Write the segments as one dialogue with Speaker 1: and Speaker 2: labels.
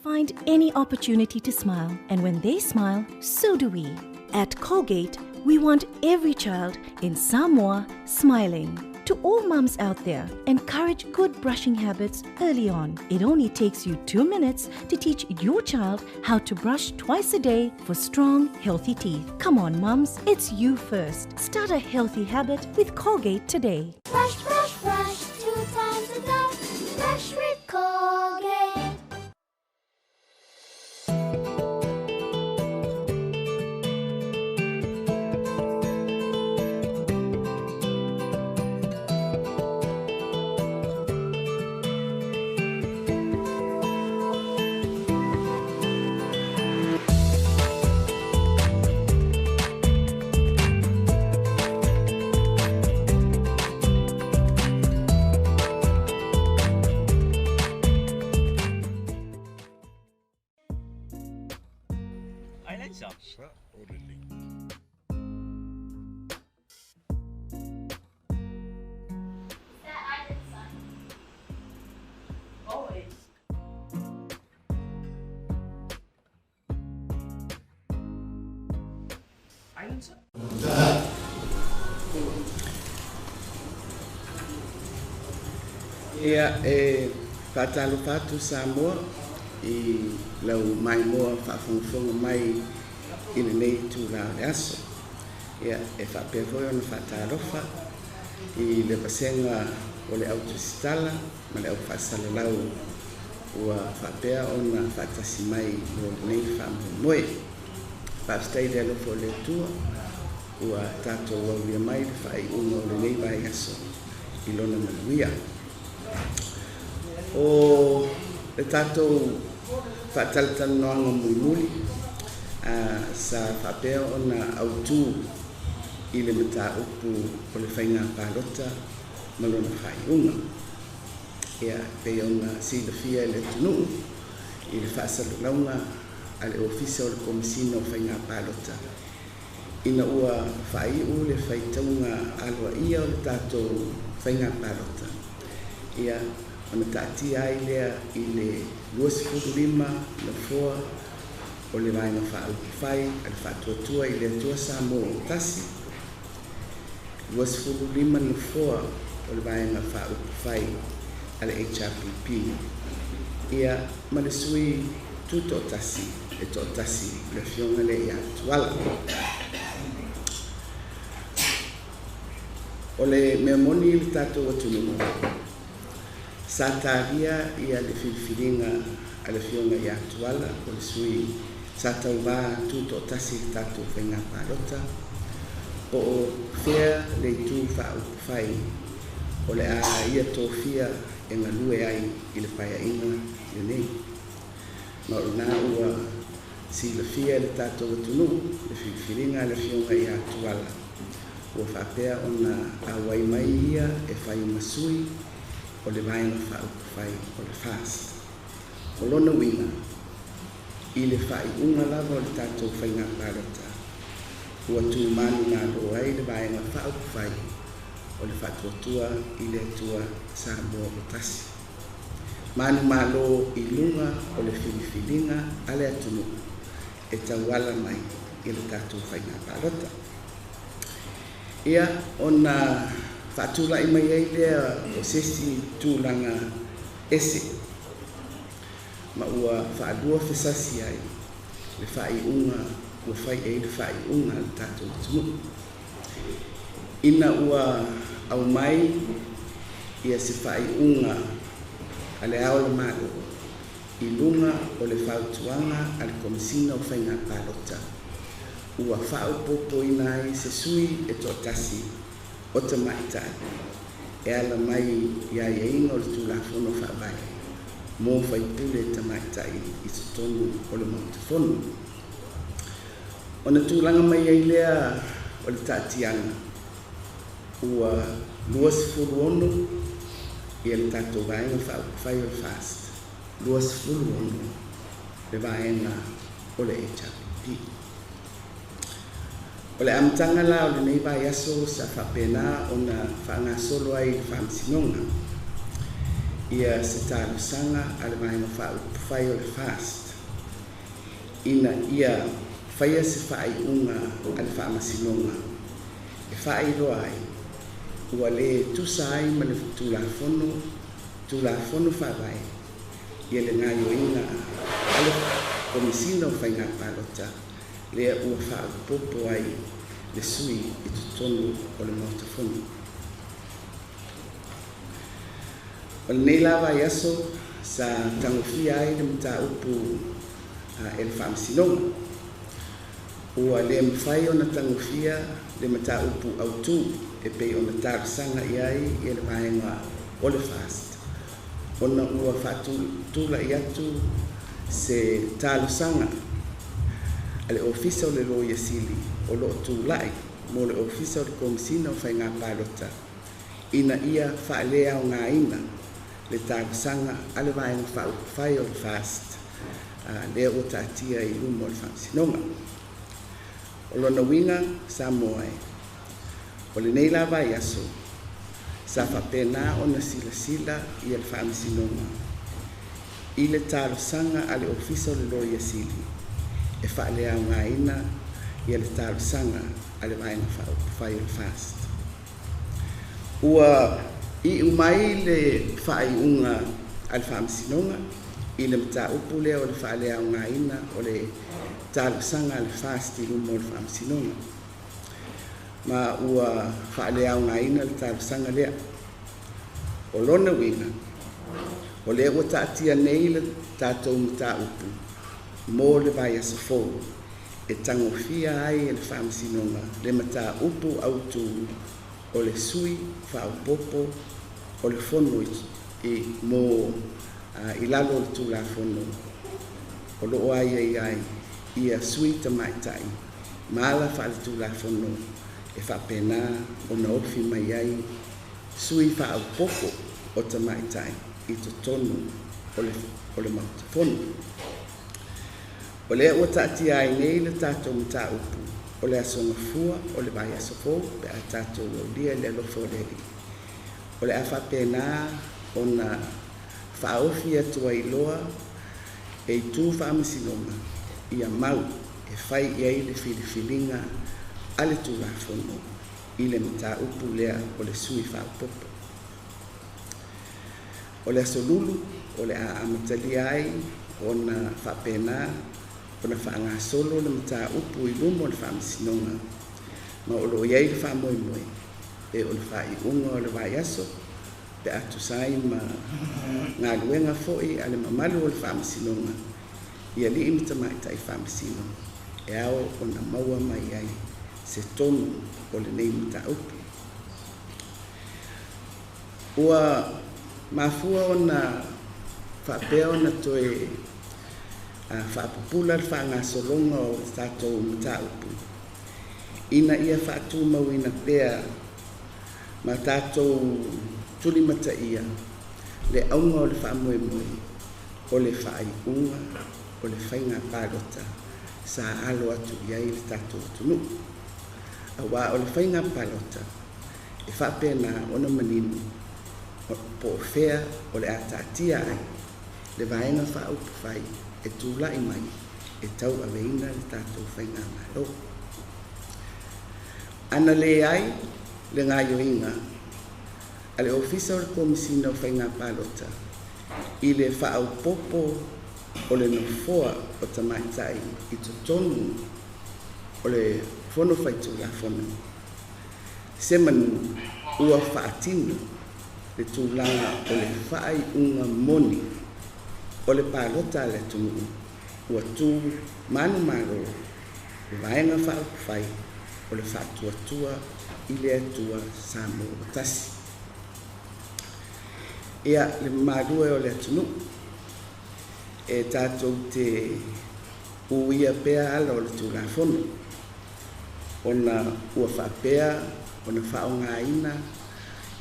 Speaker 1: Find any opportunity to smile, and when they smile, so do we. At Colgate, we want every child in Samoa smiling. To all mums out there, encourage good brushing habits early on. It only takes you 2 minutes to teach your child how to brush twice a day for strong, healthy teeth. Come on, mums, it's you first. Start a healthy habit with Colgate today.
Speaker 2: Brush, brush, brush, 2 times a day. Brush with Colgate.
Speaker 3: Ia e faatalofa atu Samoa i lau maimoa faafogafoga mai i lenei itulā o le aso. Ia e faapea foi ona faatalofa i le vasega o le autusitala ma le aufaasalalau ua faapea ona faatasi mai mo lenei faamoemoe. Faafetai le alofa o le Atua ua tatou aulia mai le faaiuga o lenei vaiaso i lona manuia. O le tatou faatalatalanoaga mulimuli sa faapea ona autū i le mataupu o le faiga palota ma lona faaiuga. Ia pei ona silafia e le atunuu i le faasalalauga a le Ofisa o le Komesina o Faiga Palota ina ua faaiu le faitauga aloaia o le tatou faiga palota. Ia ona taatia ai lea i le 25 nofoa o le Vaega Faaupufai a le Faatuatua i le Atua Samoa ua tasi, 25 nofoa o le Vaega Faaupufai a le HRPP, ia ma le sui tutoatasi e toatasi le afioga lea ia Tuala. O le mea moni i le tatou atunuu, sa talia ia le filifiliga a le afioga ia Tuala o le sui sa tauvā tutoatasi i le tatou faiga palota, po o fea le itu faaupufai o le a ia tofia e galue ai i le paeaiga lenei. Ma o lena ua silafia e le tatou atunuu le filifiliga a le afioga ia Tuala ua faapea ona auai mai ia e fai ma sui o le Vaega Faaupufai o le FAST. O lona uiga, i le faaiuga lava o le tatou faiga palota, ua tumanumalo ai le Vaega Faaupufai o le Faatuatua i le Atua Samoa ua tasi. Manumalo i luga o le filifiliga a le atunuu e tauala mai i le tatou faiga palota. Ia ona faatulai mai ai lea o se isi tulaga ese ma ua faalua fesasi ai le faaiuga ua fai ai le faaiuga a le tatou atunuu. Ina ua aumai ia se faaiuga a le Ao o le Malo i luga o le fautuaga a le Komesina o Faiga Palota, ua faaopoopoina ai se sui e toatasi o tamaitai e ala mai i aiaiga o le Tulafono Faavae mo faipule tamaitai i totonu o le Maota Fono. Ona tulaga mai ai lea o le taatiaga ua 26 ia le tatou Vaega Faaupufai o le FAST, 26 le Vaega o le HRPP. O le amataga la o lenei vaiaso sa faapena ona faagasolo ai i le Faamasinoga ia se talosaga a le Vaega Faaupufai o le FAST ina ia faia se faaiuga a le Faamasinoga e faailoa ai ua lē tusa ai ma le Tulafono Faavae ia le gaoioiga a le Komesina o Faiga Palota lea ua faaopoopo ai le sui i totonu o le Maota Fono. O lenei lava vaiaso sa tagofia ai le mataupu e le Faamasinoga. Ua le mafai ona tagofia le mataupu autū e pei ona talosaga i ai ia le vaega o le FAST ona ua faatulai atu se talosaga a le Ofisa o le Loia Sili o loo tulai mo le Ofisa o le Komesina o Faiga Palota ina ia faaleaogaina le talosaga a le Vaega Faaupufai o le FAST lea ua taatia i luma o le Faamasinoga. O lona uiga Samoa e, o lenei la vaiaso sa faapena ona silasila ia le Faamasinoga i le talosaga a le Ofisa o le Loia Sili e faaleaogaina ia le talosaga a le Vaega Faaupufai o le FAST. Ua iu mai le faaiuga a le Faamasinoga i le mataupu lea o le faaleaogaina o le talosaga a le FAST i luma o le Faamasinoga, ma ua faaleaogaina le talosaga lea. O lona uiga, o lea ua taatia nei le tatou mataupu mo le vaiaso fou e tagofia ai e le Faamasinoga le mataupu autū o le sui faaopoopo o le Fono i mo i lalo o le Tulafono o loo aiaia ai ia sui tamaitai ma ala faaletulafono e faapena ona ofi mai ai sui faaopoopo o tamaitai i totonu o le Maota Fono. O lea ua taatia ai nei le tatou mataupu o le Aso Gafua o le vaiaso fou pe a tatou aulia le alofa o le Alii. O le a faapena ona faaofi atu ai loa e itu Faamasinoga ia mau e fai i ai le filifiliga a le Tulafono i le mataupu lea o le sui faaopoopo. O le Aso Lulu o le a amatalia ai ona faapena ona faagasolo le mataupu i luma o le Faamasinoga, ma o loo i ai le faamoemoe e o le faaiuga o le vaiaso pe a tusa ai ma galuega foi a le mamalu o le Faamasinoga i alii ma tamaitai faamasino e ao ona maua mai ai se tonu o lenei mataupu. Ua mafua ona faapea ona toe faapupula le faagasologa o le tatou mataupu ina ia faatumauina pea ma tatou tulimataia le auga o le faamoemoe o le faaiuga o le faiga palota sa alo atu i ai le tatou atunuu. Auā o le faiga palota e faapena ona manino po o fea o le a taatia ai le Vaega Faaupufai e tulai mai e tauaveina le tatou faigamalo. Ana leai le gaoioiga a le Ofisa o le Komesina o Faiga Palota i le faaopoopo o le nofoa o tamaitai i totonu o le Fono Faitulafono, se manu ua faatino le tulaga o le faaiuga moni o le palota a le atunuu ua tu manumalo le Vaega Faaupufai o le Faatuatua i le Atua Samoa Tasi. Ia le mamalu e o le atunuu, e tatou te uia pea ala o le Tulafono ona ua faapea ona faaaogaina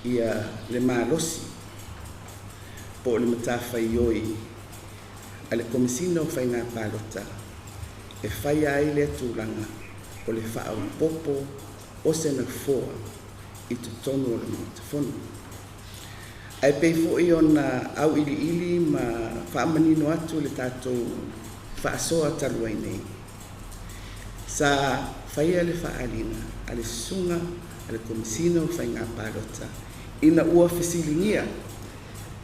Speaker 3: ia le malosi po o le matafaioi a le Komesina o Faiga Palota e faia ai lea tulaga o le faaopoopo o se nofoa i totonu o le Maota Fono. Ae pei foi ona auiliili ma faamanino atu le tatou faasoa talu ai nei, sa faia le faaaliga a le Susuga a le Komesina o Faiga Palota ina ua fesiligia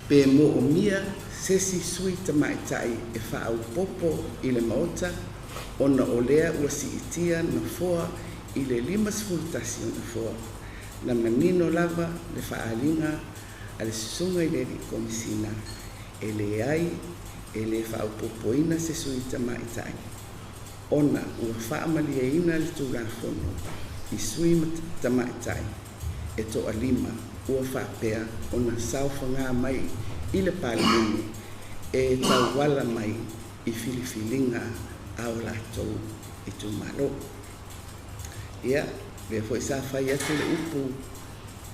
Speaker 3: pe moomia se isi sui tamaitai e faaopoopo i le Maota ona o lea ua siitia nofoa i le 51 o nofoa. Na manino lava le faaaliga a le Susuga i le Alii Komesina e leai, e le faaopoopoina se sui tamaitai ona ua faamalieina le Tulafono i sui tamaitai e toalima ua faapea ona saofaga mai i le Palemene e tauala mai i filifiliga a o latou itumalo. Ia, lea foi sa fai atu le upu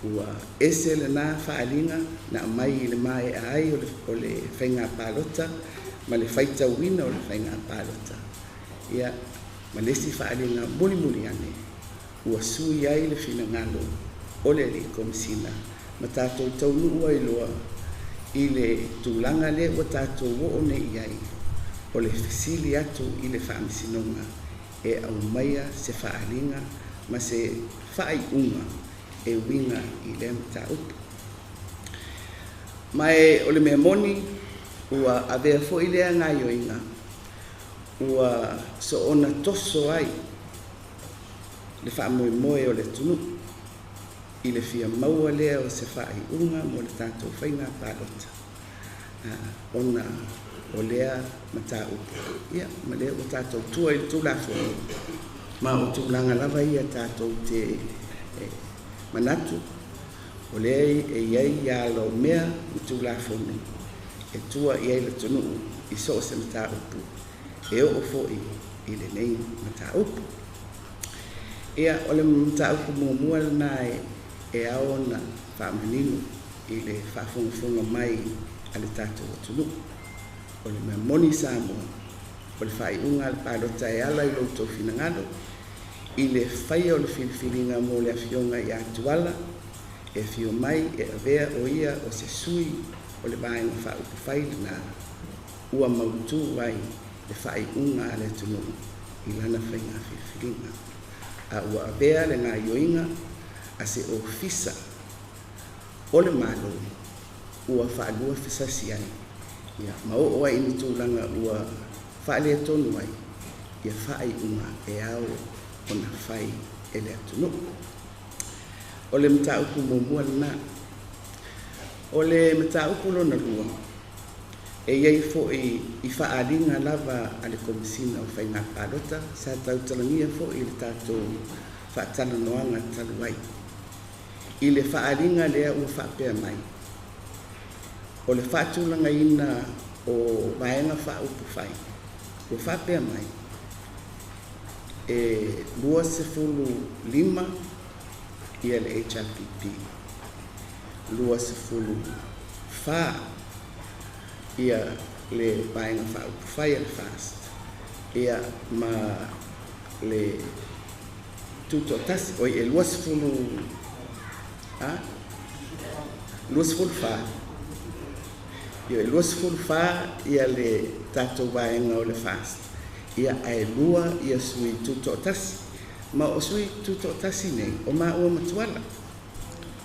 Speaker 3: ua ese lena faaaliga na aumai i le maea ai o le faiga palota ma le faitauina o le faiga palota, ia ma le isi faaaliga mulimuli ane ua sui ai le finagalo o le Alii Komesina ma tatou taunuu ai loa i le tulaga lea ua tatou oo nei i ai, o le fesili atu i le Faamasinoga e aumaia se faaaliga ma se faaiuga e uiga i lea mataupu. Ma o le mea moni ua avea foi lea gaoioiga ua soona toso ai le faamoemoe o le atunuu i le fia maua lea o se faaiuga mo le tatou faiga palota ona o lea mataupu, ia ma lea ua tatou tua i le Tulafono ma o tulaga lava ia tatou te manatu o lea e i ai ala o mea ma Tulafono e tua i ai le atunuu i so o se mataupu e oo foi i lenei mataupu. Ia, o le mataupu muamua lena e ao ona faamanino i le faafogafoga mai a le tatou atunuu. O le mea moni Samoa, o le faaiuga a le palota e ala i lo outou finagalo i le faia o le filifiliga mo le Afioga ia Tuala e afio mai e avea o ia o se sui o le Vaega Faaupufai lena ua mautu ai le faaiuga a le atunuu i lana faiga filifiliga. A ua avea le gaoioiga a se ofisa o le Malo ua faalua fasasi ai, ia, ma oo ai i ni tulaga ua faaletonu ai ia faaiuga e ao ona fai e le atunuu. O le mataupu muamua lena. O le mataupu lona lua, e i ai foi i faaaliga lava a le Komesina o Faiga Palota sa tautalagia foi i le tatou faatalanoaga talu ai. I le faaaliga lea ua faapea mai, o le faatulagaina o Vaega Faaupufai ua faapea mai e 25 ia le HRPP, 24 ia le Vaega Faaupufai a le FAST, ia ma le tutoatasi, oi e 20 a 24, ia e 24 ia le tatou vaega o le FAST, ia ae lua ia sui tutoatasi. Ma o sui tutoatasi nei o maua ma Tuala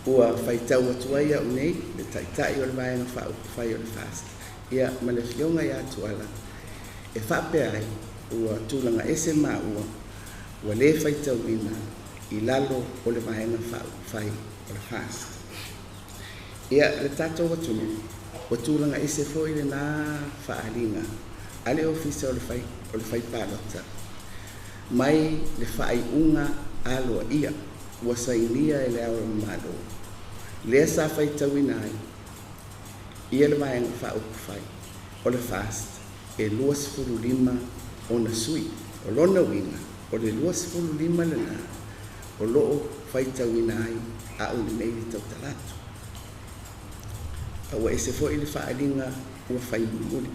Speaker 3: ua faitau atu ai au nei le taitai o le Vaega Faaupufai o le FAST, ia ma le Afioga ia Tuala e faapea ai ua tulaga ese maua ua le faitauina i lalo o le Vaega Faaupufai o le FAST. Ia le tatou atunuu ua tulaga ese foi lena faaaliga a le Ofisa o le Fai Palota mai le faaiuga aloaia ua sainia e le Ao o le Malo lea sa faitauina ai ia le Vaega Faaupufai o le FAST e 25 ona sui. O lona uiga o le 25 lena o loo faitauina ai a o lenei le tautala atu. A ua ese foi le faaaliga ua fai mulimuli.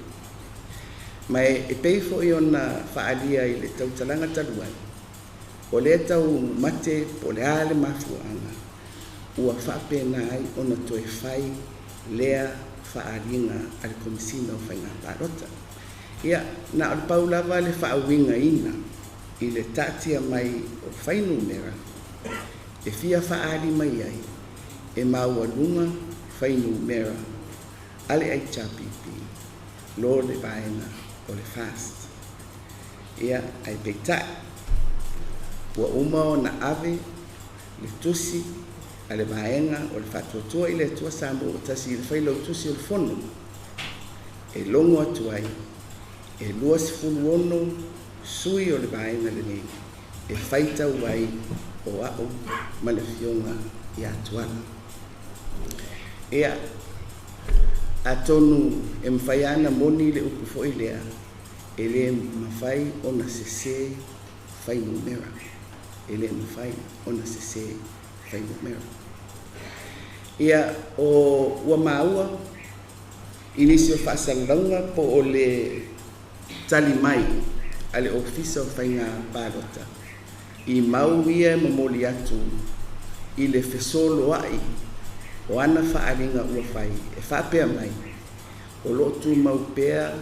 Speaker 3: Ma e pei foi ona faaalia i le tautalaga talu ai, o lea tau mate po o le a le mafuaaga ua faapena ai ona toe fai lea faaaliga a le Komesina o Faiga Palota. Ia, na o le pau lava le faauigaina i le taatia mai o fuainumera e fia faaali mai ai e maualuga fuainumera a le HRPP lo le vaega o le FAST. Ia, ae peitai, ua uma ona ave le tusi a le vaega o le Faatuatua i le Atua Samoa ua tasi i le Failautusi o le Fono e logo atu ai e 26 sui o le vaega lenei e faitau ai o a'u ma le Afioga ia Tuala. Ia, atonu e mafai lava ona moni le upu foi lea, e le mafai ona sesē fuainumera, e le mafai ona sesē fuainumera. Ia, o ua maua i nisi o faasalalauga po o le tali mai a le Ofisa o Faiga Palota i mau ia e momoli atu i le fesoloai o ana faaaliga ua fai e faapea mai o lo o tumau pea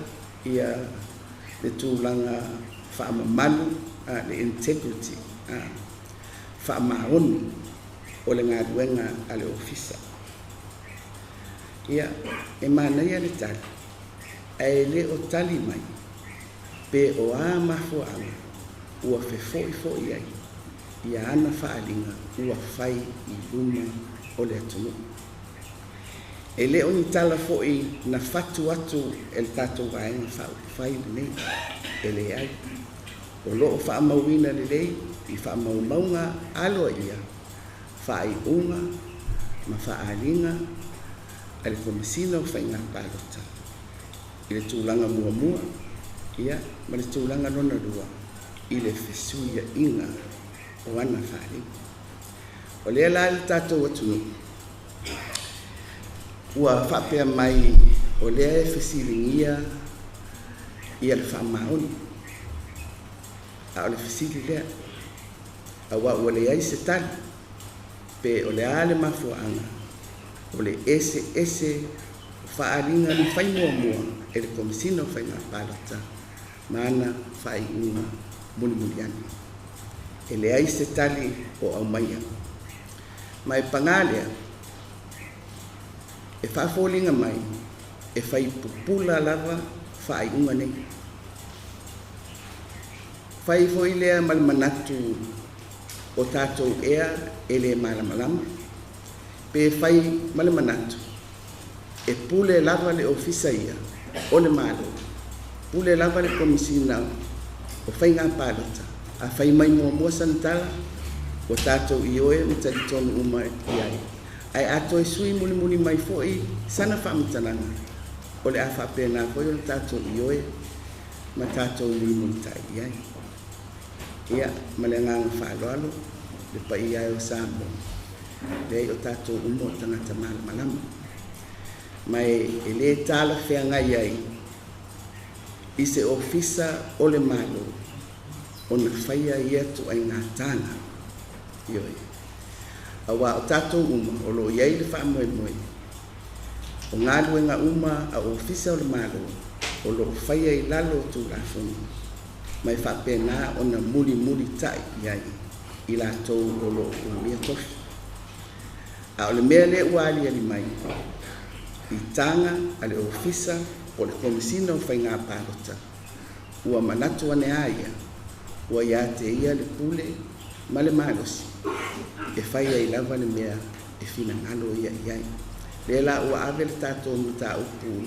Speaker 3: ia le tulaga faamamalu, le integrity, faamaoni o le galuega a le ofisa. Ia, e manaia le tali, ae le o tali mai pe o a mafuaaga ua fefo'ifo'i ai ia ana faaaliga ua fai i luma o le atunuu. E le o ni tala foi na fatu atu e le tatou Vaega Faaupufai lenei, e leai. O lo o faamauina lelei i faamaumauga aloaia faaiuga ma faaaliga a le Komesina o Faiga Palota i le tulaga muamua, ia ma le tulaga lona lua i le fesuiaiga o ana faaaliga. O lea la le tatou atunuu ua faapea mai o lea e fesiligia ia le faamaoni, a o le fesili lea, auā ua leai se tali pe o le a le mafuaaga o le eseese o faaaliga na fai muamua e le Komesina o Faiga Palota ma ana faaiuga mulimuli ane. E leai se tali o aumaia. Ma e paga lea, e faafoliga mai e fai pupula lava faaiuga nei. Fai foi lea ma le manatu o tatou ea e le malamalama, pe fai ma le manatu e pule lava le ofisa ia o le Malo, pule lava le Komesina o Faiga Palota. A fai mai muamua sana tala, ua tatou ioe ma talitonu uma i ai. Ae a toe sui mulimuli mai foi sana faamatalaga, o le a faapena foi ona tatou ioe ma tatou mulimulitai i ai. Ia, ma le agaga faaaloalo, le paia e o Samoa, leai o tatou uma o tagata malamalama. Ma e le talafeagai ai i se ofisa o le Malo ona faia ia ituaiga taga. Ioe. Auā o tatou uma o lo o i ai le faamoemoe o galuega uma a ofisa o le Malo o lo o faia i lalo o Tulafono ma e faapena ona mulimulitai i ai i latou o lo o umia tofi. A o le mea lea ua aliali mai i taga a le ofisa o le Komesina o Faiga Palota, ua manatu ane a ia ua ia te ia le pule ma le malosi e fai ai lava le mea e finagalo ia i ai. Lea la ua ave le tatou mataupu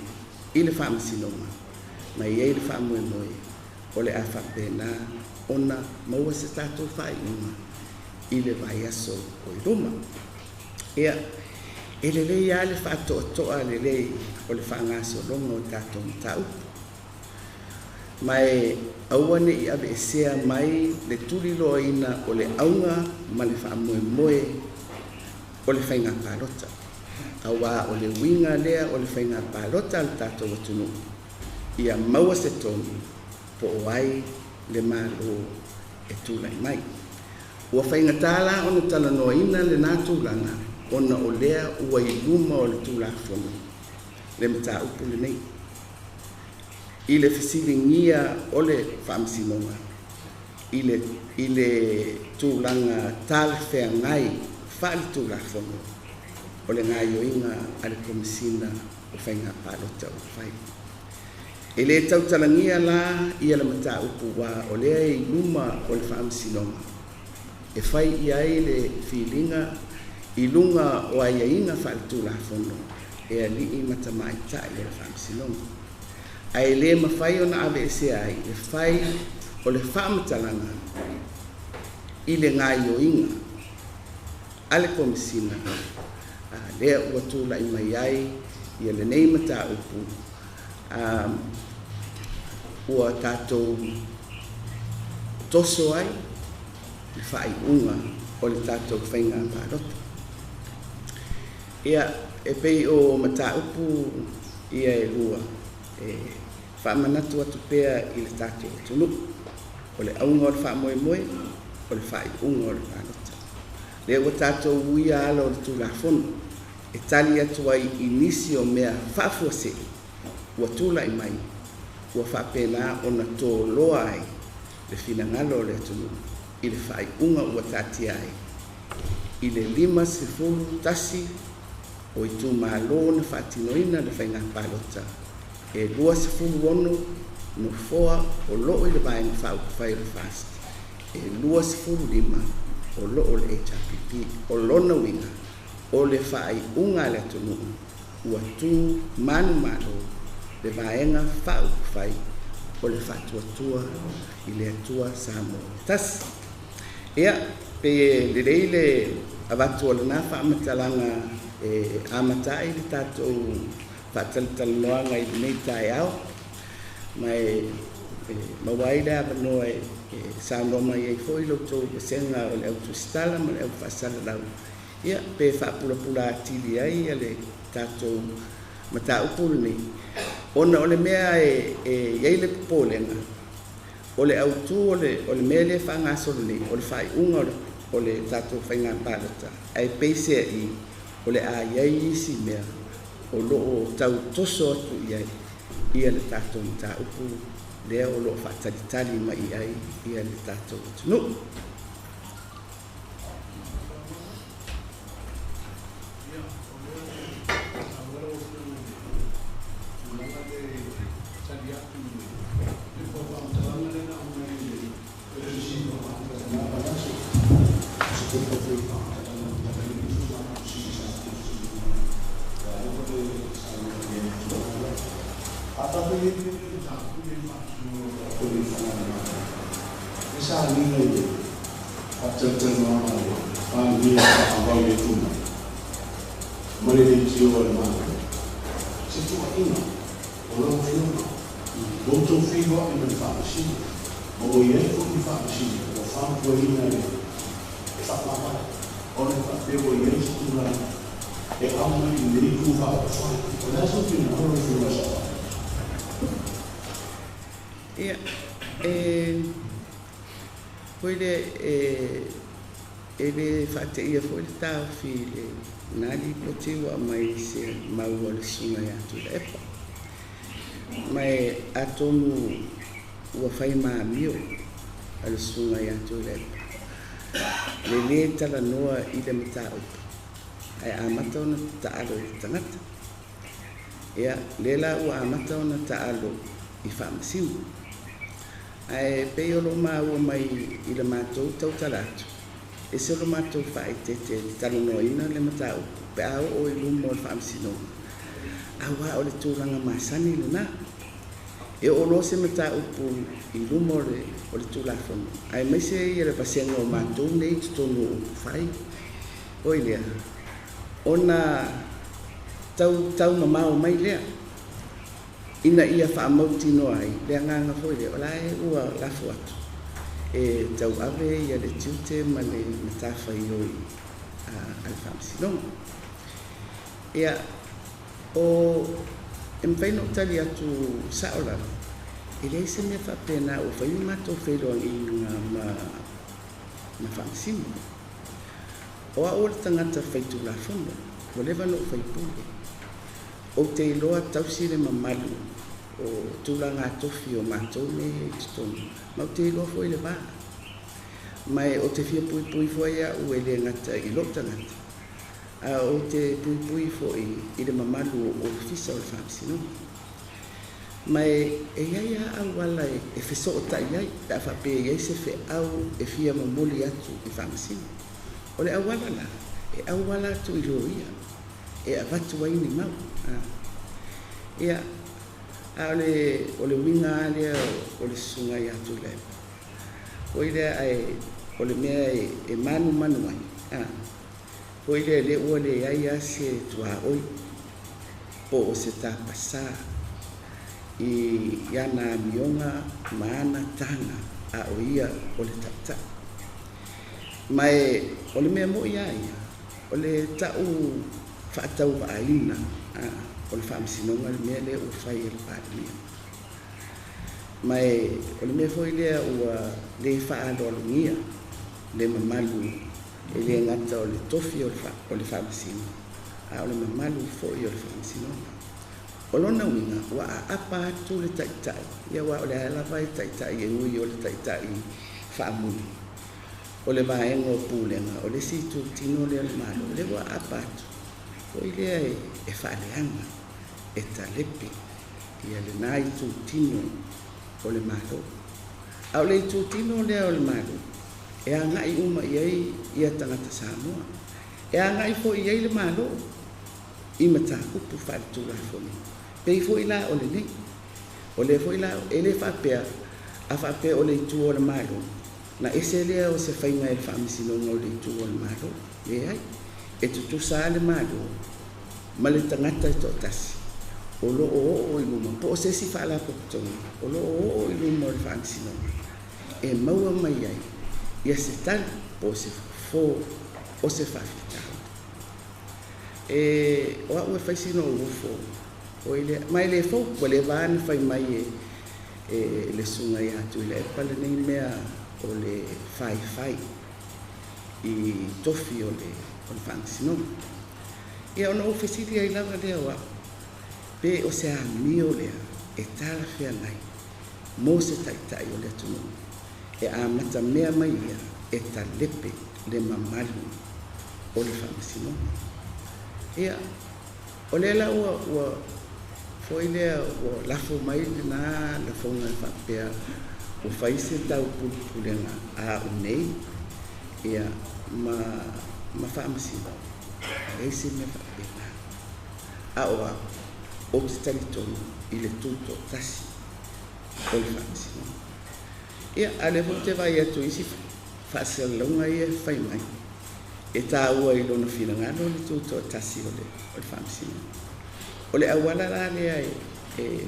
Speaker 3: i le Faamasinoga ma i ai le faamoemoe o le a faapena ona maua se tatou faaiuga i le vaiaso o i luma. Ia, e lelei lava le faatoatoa lelei o le faagasologa o tatou mataupu. Ma e aua ne i aveesea mai le tuliloaina o le auga ma le faamoemoe o le faiga palota. Auā o le uiga lea o le faiga palota a le tatou atunuu, ia maua se tonu po o ai le Malo e tulai mai. Ua faigata la ona talanoaina lena tulaga. ona o lea ua i luma o le Tulafono le mataupu lenei i le fesiligia o le Faamasinoga i le tulaga talafeagai faale-Tulafono o le gaoioiga a le Komesina o Faiga Palota ua fai. E le tautalagia la le mataupu aua o lea e i luma o le Faamasinoga e fai i ai le filiga i luga o aiaiga faale-Tulafono e alii ma tamaitai o le Faamasinoga. Ae le mafai ona aveesea ai le fai o le faamatalaga i le gaoioiga a le Komesina lea ua tulai mai ai lenei mataupu ua tatou toso ai le faaiuga o le tatou faiga palota. Ia, e pei o mataupu ia e lua e faamanatu atu pea i le tatou atunuu, o le auga o le faamoemoe o le faaiuga o le palota. Lea ua tatou uia ala o le Tulafono e tali atu ai i nisi o mea faafuasei ua tulai mai ua faapena ona toloa ai le finagalo o le atunuu i le faaiuga ua taatia ai i le 51 o itumalo na faatinoina le faiga palota e 26 nofoa o loo i le Vaega Faaupufai o le FAST, e 25 o loo i le HRPP. O lona uiga o le faaiuga a le atunuu ua tu manumalo le Vaega Faaupufai o le Faatuatua i le Atua Samoa ua tasi. Ia, pei e lelei le avatu o lena faamatalaga e amata ai le tatou faatalatalanoaga i lenei taeao, ma e maua ai le avanoa e saunoa mai ai foi la outou vasega o le au tusitala ma le au faasalalau, ia pe faapulapula atili ai le tatou mataupu lenei, ona o le mea e i ai le popolega o le autu o le mea lea e faagasolo nei o le faaiuga o le tatou faiga palota, ae peiseai o le a i ai isi mea o loo tau toso atu i ai le tatou mataupu lea o loo faatalitali mai i ai le tatou atunuu. Ia, foi le e le faateia foi le taofi i lena lipoti ua aumai se mau a le Susuga ia Tuilaepa. Ma e atonu ua fai ma amio a le Susuga ia Tuilaepa le lē talanoa i le mataupu ae amata ona taalo i le tagata. Ia, lea la ua amata ona taalo i Faamasino. Ae pei o loo maua mai i le matou tautala atu, e se lo matou faaeteete i le talanoaina le mataupu pe a oo i luma o le Faamasinoga, aua o le tulaga masani lena. E oo loa se mataupu i luma o le Tulafono, aemaise ia le vasega o matou nei i totonu o upufai, oi lea, ona taumamao mai lea ina ia faamautinoa ai le agaga foi lea o la e ua lafo atu e tauave ia le tiute ma le matafaioi a le Faamasinoga. Ia, o e mafai ona ou tali atu sao lava, e leai se mea faapena ua fai ni matou feiloaiga ma Faamasino. O a'u o le tagata faitulafono, ua leva ona ou faipule. Ou te iloa tausi le mamalu o tulaga tofi o matou nei e i totonu, ma ou te iloa foi le va. Ma ou te fia puipui foi a'u e le gata i lou tagata, a ou te puipui foi i le mamalu o Ofisa o le Faamasinoga. Ma e i ai lava auala e fesootai ai pe a faapea e i ai se feau e fia momoli atu i Faamasino. O le auala la, e auala atu i loia e avatu ai ni mau. Ia, a o le uiga lava lea o le susuga ia Tuilaepa, foi lea ae o le mea e manumanu ai, foi lea lea ua leai lava se tuaoi po o se tapasā i ana amioga ma ana taga a o ia o le taitai. Ma o le mea moi lava ia, o le ta'u faatauvaaina o le Faamasinoga le mea lea ua fai e le Palemia. Ma o le mea foi lea ua le faaaloalogia le mamalu e le gata o le tofi o le Faamasino, a o le mamalu foi o le Faamasinoga. O lona uiga ua aapa atu le taitai, ia aua o le a lava e taitai e ui o le taitai faamuli, o le vaega o pulega, o le isi itutino lea o le Malo, lea ua aapa atu, foi lea e faaleaga, e talepe ia lena itutino o le Malo. A o le itutino lea o le Malo, e agai uma i ai ia tagata Samoa. E agai foi i ai le Malo i mataupu faaletulafono. Pei foi la o lenei. O lea foi la, e le faapea, a faapea o le itu o le Malo, na ese lea o se faiga e le Faamasinoga o le itu o le Malo. Leai, e tutusa lava le Malo ma le tagata e toatasi o lo o oo i luma, po o se isi faalapotopotoga o lo o oo i luma o le Faamasinoga, e maua mai ai ia se tali po o se fofo o se faafitauli. E o a'u e fai sina ou ofo oi lea, ma e le fou, ua leva lava ona fai mai e le susuga ia Tuilaepa lenei mea o le faifai i tofi o le Faamasinoga. Ia ona ou fesili ai lava lea o a'u, pe o se amio lea e talafeagai mo se taitai o le atunuu e amata mea mai ia e talepe le mamalu o le Faamasinoga. Ia, o lea la ua foi lea ua lafo mai lena lafoga e faapea ua fai se taupulepulega a a'u nei ia ma Faamasino, e leai se mea faapena. A o a'u, ou te talitonu i le tutoatasi o le Faamasinoga. Ia, a o lea foi ou te vaai atu i isi faasalalauga ia e fai mai, e taua i lona finagalo le tutoatasi o le Faamasinoga. O le auala la lea e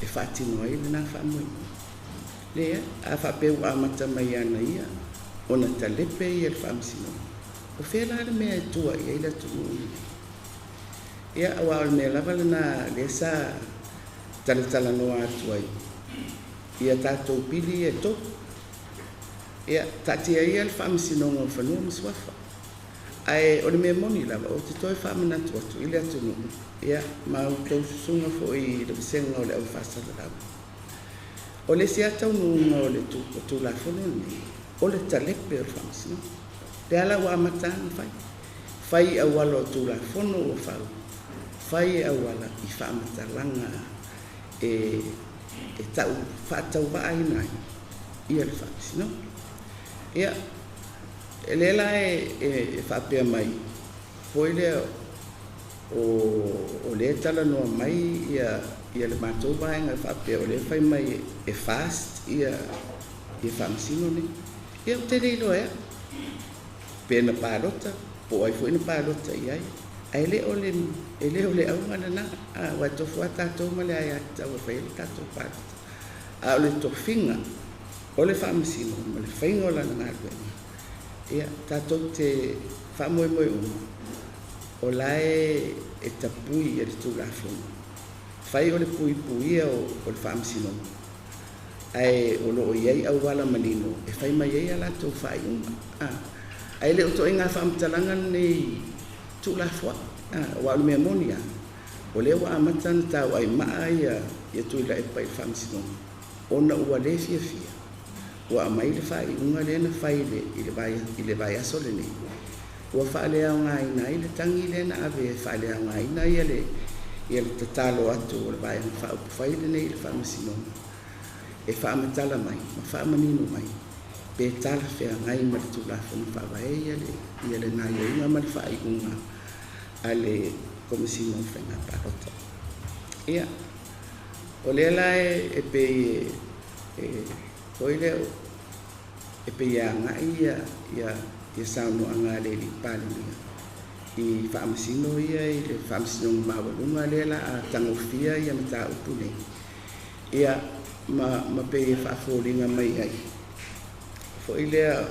Speaker 3: faatino ai lena faamoemoe. Leai, a faapea ua amata mai ana ia ona talepe ia le Faamasinoga, o fea la le mea e tua i ai le atunuu lenei? Ia, aua o le mea lava lena lea sa talatalanoa atu ai ia tatou pili e tolu. Ia, taatia ia le Faamasinoga o Fanua ma Suafa. Ae o le mea moni lava, ou te toe faamanatu atu i le atunuu, ia, ma outou susuga foi i le vasega o le au faasalalau. O le isi lava taunuuga o le Tulafono lenei, o le talepe o le Faamasinoga. Lea la ua amata ona fai. Fai i auala o Tulafono ua fau, fai e auala i faamatalaga e tau faatauvaaina ai ia le Faamasinoga. Ia, e lea la e faapea mai, foi lea o lea talanoa mai ia le matou vaega e faapea o lea fai mai e fast ia Faamasino nei. Ia, ou te le iloa e a'u, pe na palota, po o ai foi na palota i ai, ae le o le auga lena, aua e tofu lava tatou ma le aiatatau e fai ai le tatou palota. A o le tofiga o le Faamasino ma le faiga o lana galuega, ia, tatou te faamoemoe uma, o la e tapui e le Tulafono. Fai o le puipuia o le Faamasinoga, ae o lo o i ai auala manino e fai mai ai a latou faaiuga. Ae le o toaiga faamatalaga lenei tuulafoai, aua o le mea moni lava, o lea ua amata ona tauaimaa ia Tuilaepa i le Faamasinoga, ona ua le fiafia, ua aumai le faaiuga lea na fai i le vaiaso lenei, ua faaleaogaina ai le tagi lea na ave e faaleaogaina le tatalo atu o le Vaega Faaupufai lenei i le Faamasinoga e faamatala mai ma faamanino mai pe talafeagai ma le Tulafono Faavae le gaoioiga ma le faaiuga a le Komesina o Faiga Palota. Ia, o lea la e pei e foi lea e pei e agai ia saunoaga a le Palemia i faamasino ia i le Faamasinoga Maualuga lea la a tagofia ia mataupu nei, ia ma pei e faafoliga mai ai foi lea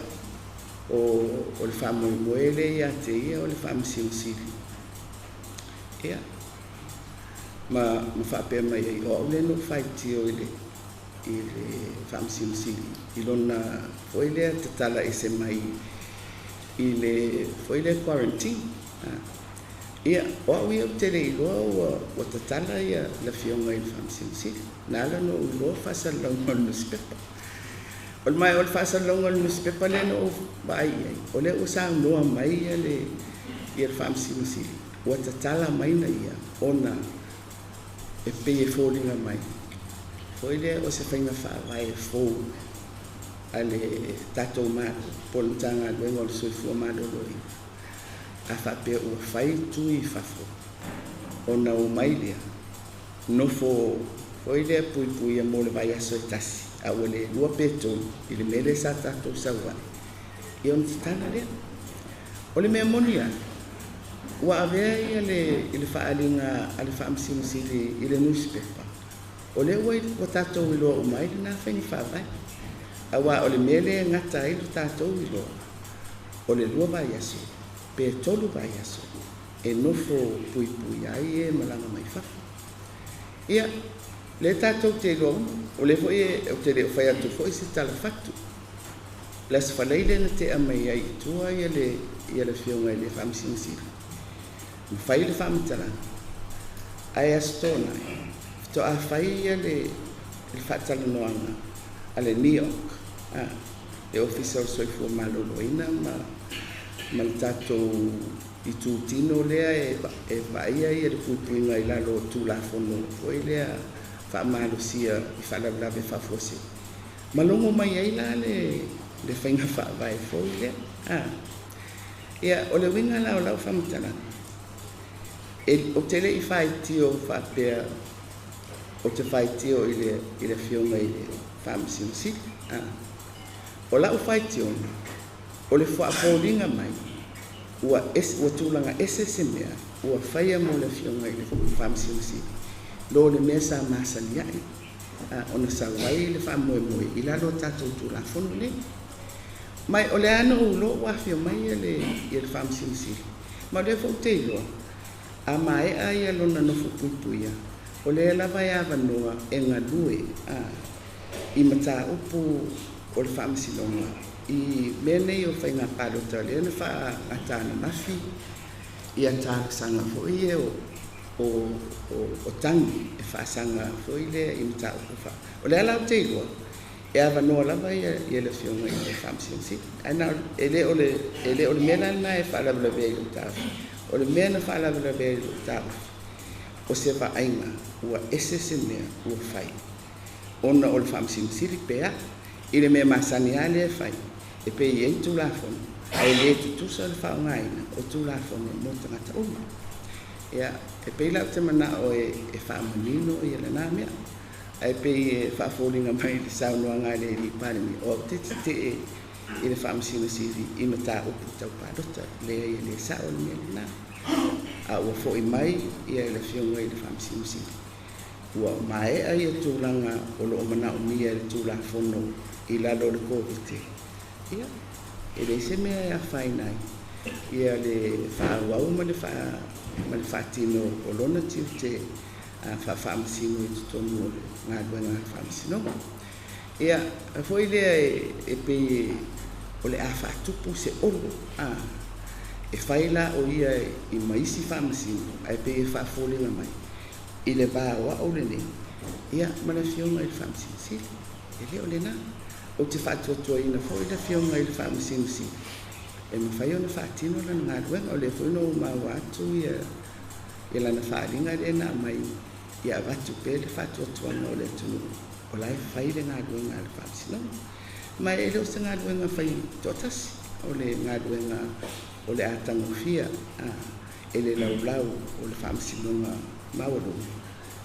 Speaker 3: o le faamoemoe lea ia te ia o le Faamasino Sili, ia ma faapea mai ai o au lea na ou faitio i le Faamasino Sili i lona foi lea tatala ese mai i le foi lea quarantine. Ia, o au ia ou te le iloa ua tatala ia le afioga i le Faamasino Sili. Na ala ona ou iloa o faasalalauga o le nusipepa. O le mae o le faasalalauga o le nusipepa lea na ou vaai i ai, o lea ua saunoa mai le Faamasino Sili, ua tatala mai na ia ona e pei e foliga mai foi lea o se faiga faavae fou a le tatou Malo po o le Matagaluega o le Soifua Maloloina, a faapea ua fai tui i fafo ona omai lea nofo foi lea puipuia mo le vaiaso e tasi, a ua le lua pe tolu i le mea lea sa tatou sau ai, ia ona tatala lea. O le mea moni lava, ua avea ia le faaaliga a le Faamasino Sili i le nusipepa, o lea ua tatou iloa uma ai lena faiga faavae. Aua o le mea lea e gata ai le tatou iloa, o le 2 vaiaso pe 3 vaiaso e nofo puipuia ai e malaga mai fafo. Ia, lea tatou te iloa uma, o lea foi ou te le o fai atu foi se talafatu. Le Aso Faraile na tea mai ai i tua ia le afioga i le Faamasino Sili, ma fai le faamatalaga, ae Aso Toonai, faatoa fai ia le faatalanoaga a le NEOC, le Ofisa o le Soifua Maloloina ma le tatou itutino lea e vaaia ia le puipuiga i lalo o Tulafono foi lea faamalosia i faalavelave faafuasei. Ma logo mai ai la le faiga faavae foi lea. Ia, o le uiga la o lau faamatalaga, ou te le i faitio faapea ou te faitio i le afioga i le Faamasino Sili. O lau faitioga, o le faafoliga mai ua tulaga ese se mea ua faia mo le afioga i le Faamasino Sili lo le mea sa masani ai ona sau ai le faamoemoe i lalo o tatou Tulafono nei. Mai o le ana ou iloa ua afio mai le Faamasino Sili, ma o lea foi ou te iloa a maea ia lona nofo puipuia, o lea lava e avanoa e galue i mataupu o le Faamasinoga i mea nei o faiga palota lea na faagata ananafi ia talosaga foi ia o tagi e faasaga foi lea i mataupu fa. O lea la ou te iloa e avanoa lava ia le afioga i le Faamasino Sili. Ae na e le o le mea lena e faalavelavea i lou taofi. O le mea na faalavelavea i lou taofi, o se vaaiga ua ese se mea ua fai ona o le Faamasino Sili pe a i le mea masani lava lea e fai e pei e i ai Tulafono ae le tutusa le faaaogaina o Tulafono mo tagata uma. Ia, e pei la ou te manao e faamanino ia lena mea, ae pei e faafoliga mai le saunoaga a le Palemia o au te tetee i le Faamasino Sili i mataupu tau palota, leai e le sao le mea lena. A ua foi mai ia le afioga i le Faamasino Sili, ua maea ia tulaga o loo manaomia e le Tulafono i lalo o le Koviti, ia, e leai se mea e afaina ai ia le faaauau ma le faatino o lona tiute faafaamasino i totonu o le galuega a le Faamasinoga. Ia, foi lea e pei O le a faatupu se olo a e fai la o ia i maisi faamasino ae pei e faafoliga mai i le va o a'u lenei ia ma le Afioga i le Faamasino Sili. E lē o lenā ou te faatuatuaina foi le Afioga i le Faamasino Sili e mafai ona faatino lana galuega. O lea foi na ou maua atu ia lana faaaliga lea na aumai ia avatu pea le faatuatuaga o le atunuu o la e fai le galuega a le Faamasinoga. Ma e le o se galuega fai toatasi, o le galuega o le a tagofia e le laulau o le Faamasinoga Maualuga.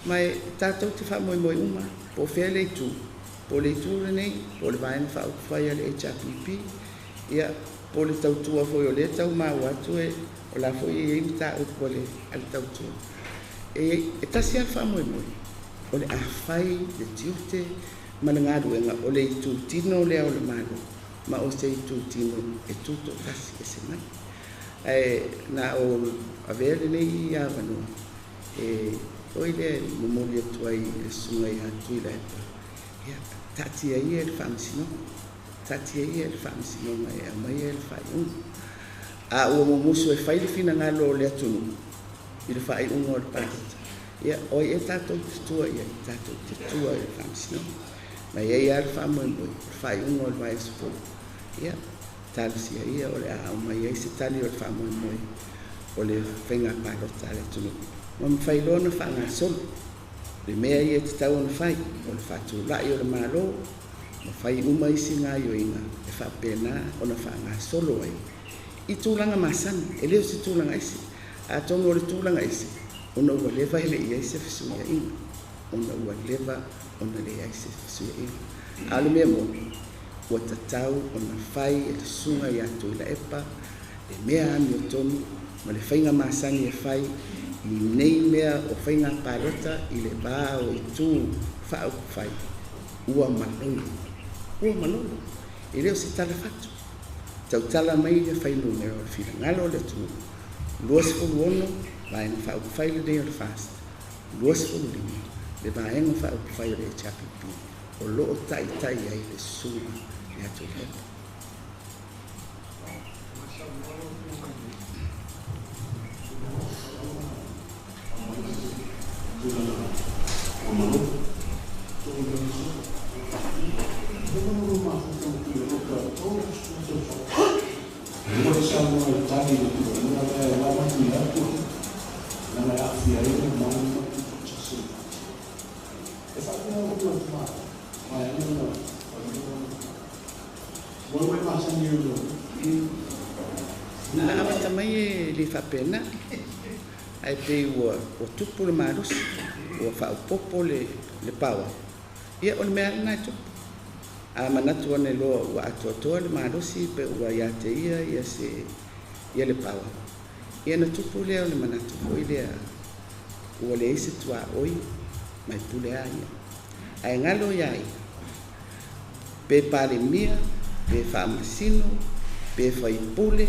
Speaker 3: Ma e tatou te faamoemoe uma po o fea le itu, po o le itu lenei, po o le Vaega Faaupufai a le HRPP, ia po o le tautua foi o lea e tau maua atu e o la foi e i ai mataupu a le tautua. E tasi lava le faamoemoe, o le a fai le tiute ma le galuega o le itutino lea o le Malo, ma o se itutino e tutoatasi ese mai. Ae na o avea lenei avanoa e foi lea e momoli atu ai i le susuga ia Tuilaepa, ia taatia ia le Faamasinoga, taatia ia le Faamasinoga e aumaia le faaiuga. A ua mumusu e fai le finagalo o le atunuu i le faaiuga o le palota, ia o ai ea tatou te tua i ai? Tatou te tua i le Faamasinoga. Ma e i ai lava le faamoemoe, o le faaiuga o le vaiaso fou, ia talosia ia o le a aumai ai se tali o le faamoemoe o le faiga palota a le atunuu. Ma mafai loa ona faagasolo le mea ia e tatau ona fai, o le faatulai o le Malo, ma fai uma isi gaoioiga e faapena ona faagasolo ai i tulaga masani, e le o se tulaga ese. Atonu o le tulaga ese, ona ua leva e le i ai se fesuiaiga, ona ua leva ona leai se fesuiaiga. A o le mea moni, ua tatau ona fai e le susuga ia Tuilaepa le mea amiotonu ma le faiga masani e fai i nei mea o faiga palota i le va o itu faaupufai, ua malolo, ua malolo. E le o se talafatu. Tautala mai le fuainumera o le finagalo o le atunuu, 26 Vaega Faaupufai lenei o le FAST, 25 le Vaega Faaupufai o le HRPP, o lo o taitai ai le susuga ia Tuilaepa. Na amata mai e le faapena, ae pei ua tupu le malosi, ua faaopoopo le paoa. Ia o le mea lava lena e tupu. A manatu ane loa ua atoatoa le malosi pe ua ia te ia ia se ia le paoa, ia na tupu lea o le manatu foi lea ua leai se tuaoi mai pule a ia. Ae galo ia ia, pe Palemia, pe faamasino, pe faipule,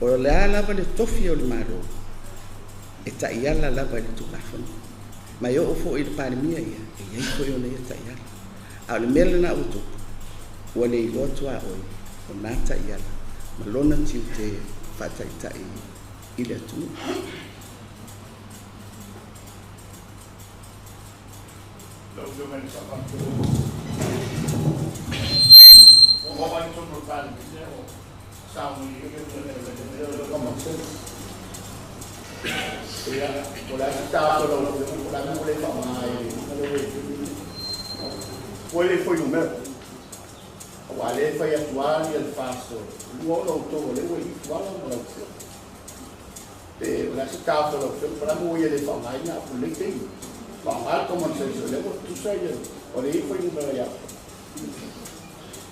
Speaker 3: o le a lava le tofi o le Malo, e taiala lava i le Tulafono. Ma e oo foi i le Palemia ia, e i ai foi ona ia taiala. A o le mea lena ua tupu, ua le iloa tuaoi o na taiala ma lona tiute faataitai i le atunuu.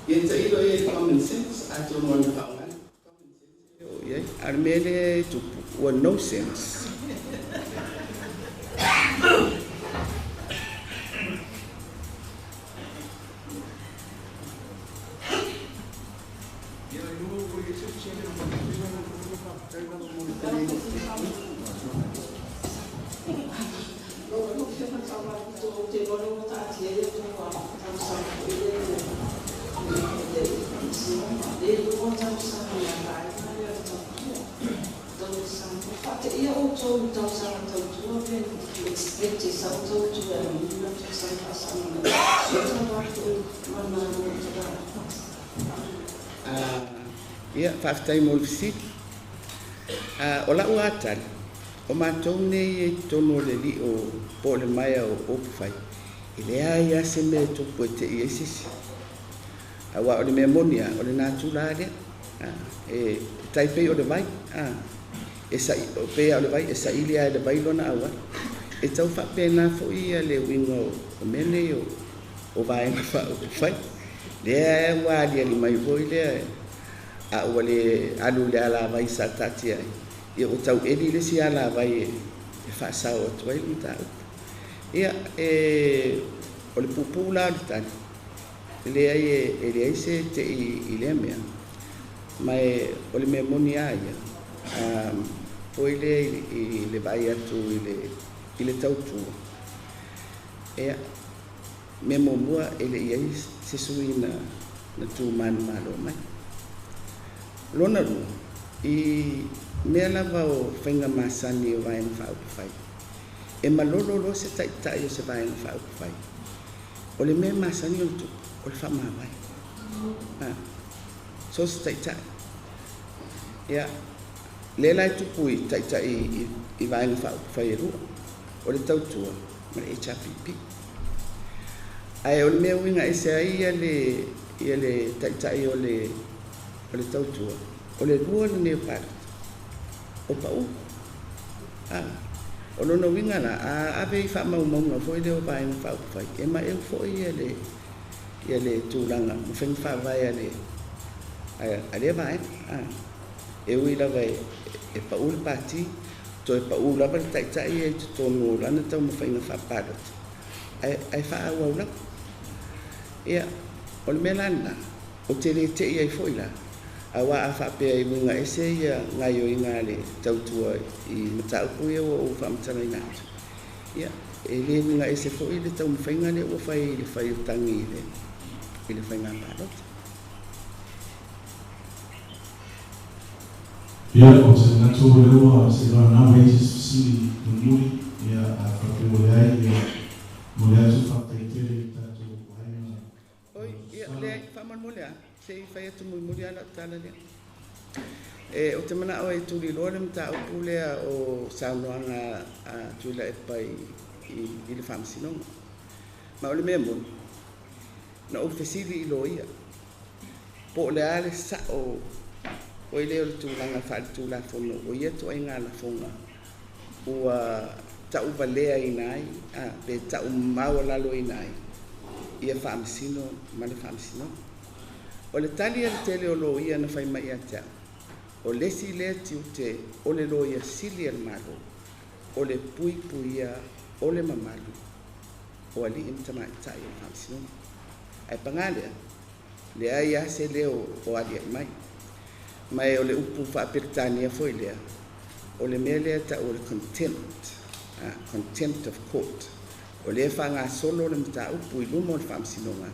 Speaker 3: Ia tailo ia i common sense, atonu o le faaaoga common sense o i ai. A o le mea lea e tupu, ua no sense.
Speaker 4: outou i talosaga tautua pe expect e sa outou e aumai na fesoasoani faasaga mai e talanoa atu ma le Malo o le
Speaker 3: Ia, faafetai mo le fesili. O lau lava tali, o matou nei e i totonu o le lio po o le maea o upufai, e leai lava se mea e tupu e te'i ai se isi. Aua o le mea moni lava, o le natura lava lea. E tai pei o le vai, e pei lava o le vai e saili lava e le vai lona auala. E tau faapena foi le uiga o mea nei o Vaega Faaupufai. Lea ua aliali mai foi lea, a ua le alu i le alavai sa taatia ai, ia ua tau eli le isi alavai e faasao atu ai le mataupu. Ia, o le puupuu la o le tali, e leai e leai se te'i i lea mea, ma o le mea moni lava ia, foi lea i le vaai atu i le tautua, ia, mea muamua e le i i ai se sui na tu manumalo mai. Lona lua, i mea lava o faiga masani o Vaega Faaupufai, e malolo loa se taitai o se Vaega Faaupufai, o le mea masani ona tupu, o le faamavae. So se taitai. Ia, lea la e tupu i taitai i Vaega Faaupufai e lua, o le Tautua ma le HRPP. Ae o le mea uiga ese ai le taitai o le Tautua, o le lua lenei o palota, o pau. O lona uiga la, a ave i faamaumauga foi lea o Vaega Faaupufai, e maeu foi le tulaga ma faiga faavae a lea vaega. E ui lava e pau le pati, toe pau lava le taitai e totonu o lana taumafaiga faapalota, ae faaauau lava. Ia, o le mea la lena, ou te le te'i ai foi la, aua a faapea e uiga ese ia gaoioiga a le Tautua i mataupu ia ua ou faamatalaina atu, ia, e le uiga ese foi le taumafaiga lea ua fai i le fai o tagi i le faiga palota.
Speaker 5: Ia, o se manatu o lea ua seiloga lena ua i ai se fesili mulimuli, ia, a faapea ua leai, ia, momoli atu le faafetai tele i le tatou aiga.
Speaker 3: Oi, ia, leai, faamolemole lava, se i fai atu mulimuli lava lau tala lea. E, ou te manao e tuliloa le mataupu lea o saunoaga a Tuilaepa i le Faamasinoga. Ma o le mea moni, na ou fesili i loia, po o le a le sa'o o lea o le tulaga faaletulafono o ia ituaiga lafoga ua tauvaleaina ai, pe tau maualaloina ai ia Faamasino ma le Faamasinoga. O le tali a le tele o loia na fai mai ia te au, o le isi lea tiute o le Loia Sili a le Malo, o le puipuia o le mamalu o alii ma tamaitai o le Faamasinoga. Ae paga lea, leai lava se leo o alia'i mai. Ma o le upu faa-Peretania foi lea, o le mea lea ta'u o le contempt, contempt of court. O lea e faagasolo le mataupu i luma o le Faamasinoga,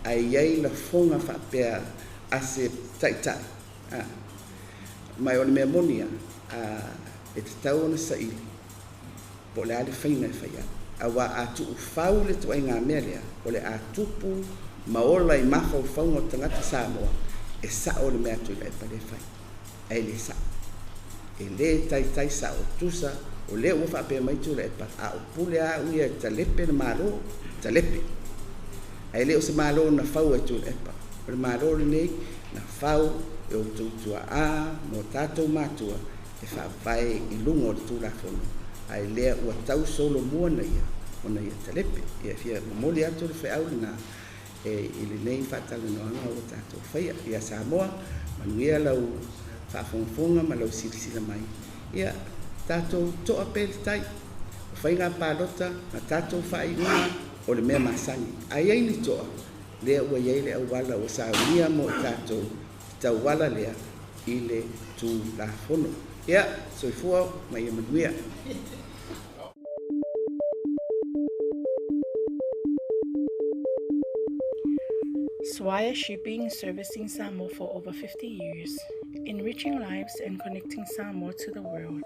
Speaker 3: ae i ai lafoga faapea a se taitai. Ma o le mea moni lava, e tatau ona saili po o le a le faiga e fai ai. Aua a tuufau le ituaiga mea lea, o le a tupu ma ola i mafaufauga o tagata Samoa, e sa'o le mea a Tuilaepa lea e fai. Ae le sa'o. E le taitai sa'o tusa, o lea ua faapea mai Tuilaepa, a o pule au ia e talepe le Malo, talepe. Ae le o se Malo na fau e Tuilaepa. O le Malo lenei na fau e outou tuaa ma o tatou matua e faavae i luga o le Tulafono, ae lea ua tau solomua na ia ona ia talepe. Ia fia momoli atu le feau lena i lenei faatalanoaga ua tatou faia. Ia Samoa, manuia lau faafogafoga ma lau silasila mai. Ia, tatou to'a pea le tai. O faiga palota ma tatou faaiuga o le mea masani. A i ai ni to'a, lea ua i ai le auala ua saunia mo i tatou tauala lea i le Tulafono. Ia, soifua ma ia manuia.
Speaker 6: Swire Shipping, servicing Samoa for over 50 years, enriching lives and connecting Samoa to the world.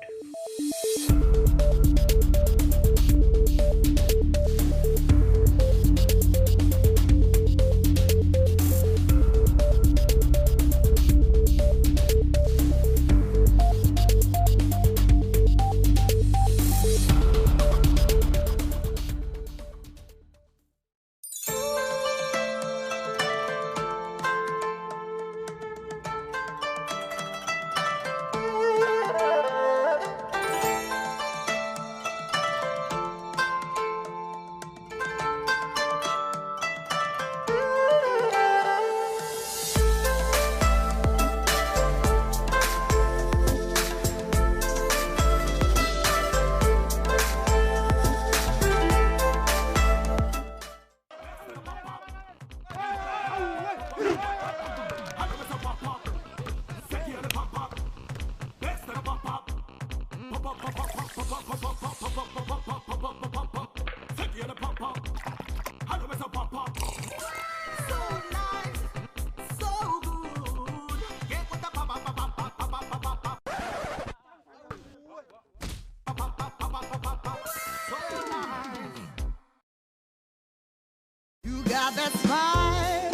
Speaker 7: You got that smile,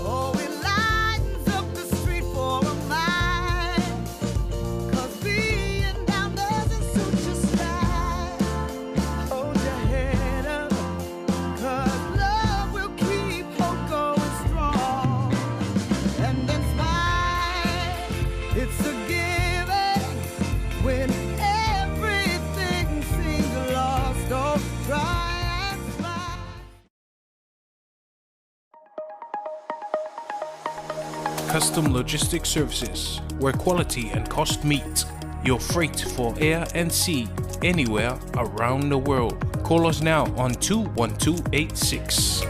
Speaker 7: oh, it lightens up the street for a mile. 'Cause being down doesn't suit your style. Hold your head up, 'cause love will keep hope going strong. And then smile, it's a given when everything seems lost. Oh, try and smile.
Speaker 8: Custom Logistics Services, where quality and cost meet. Your freight for air and sea anywhere around the world. Call us now on 21286.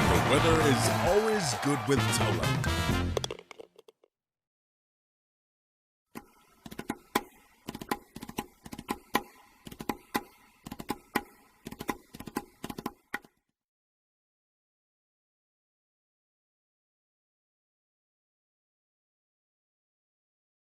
Speaker 9: The weather is always good with Taula.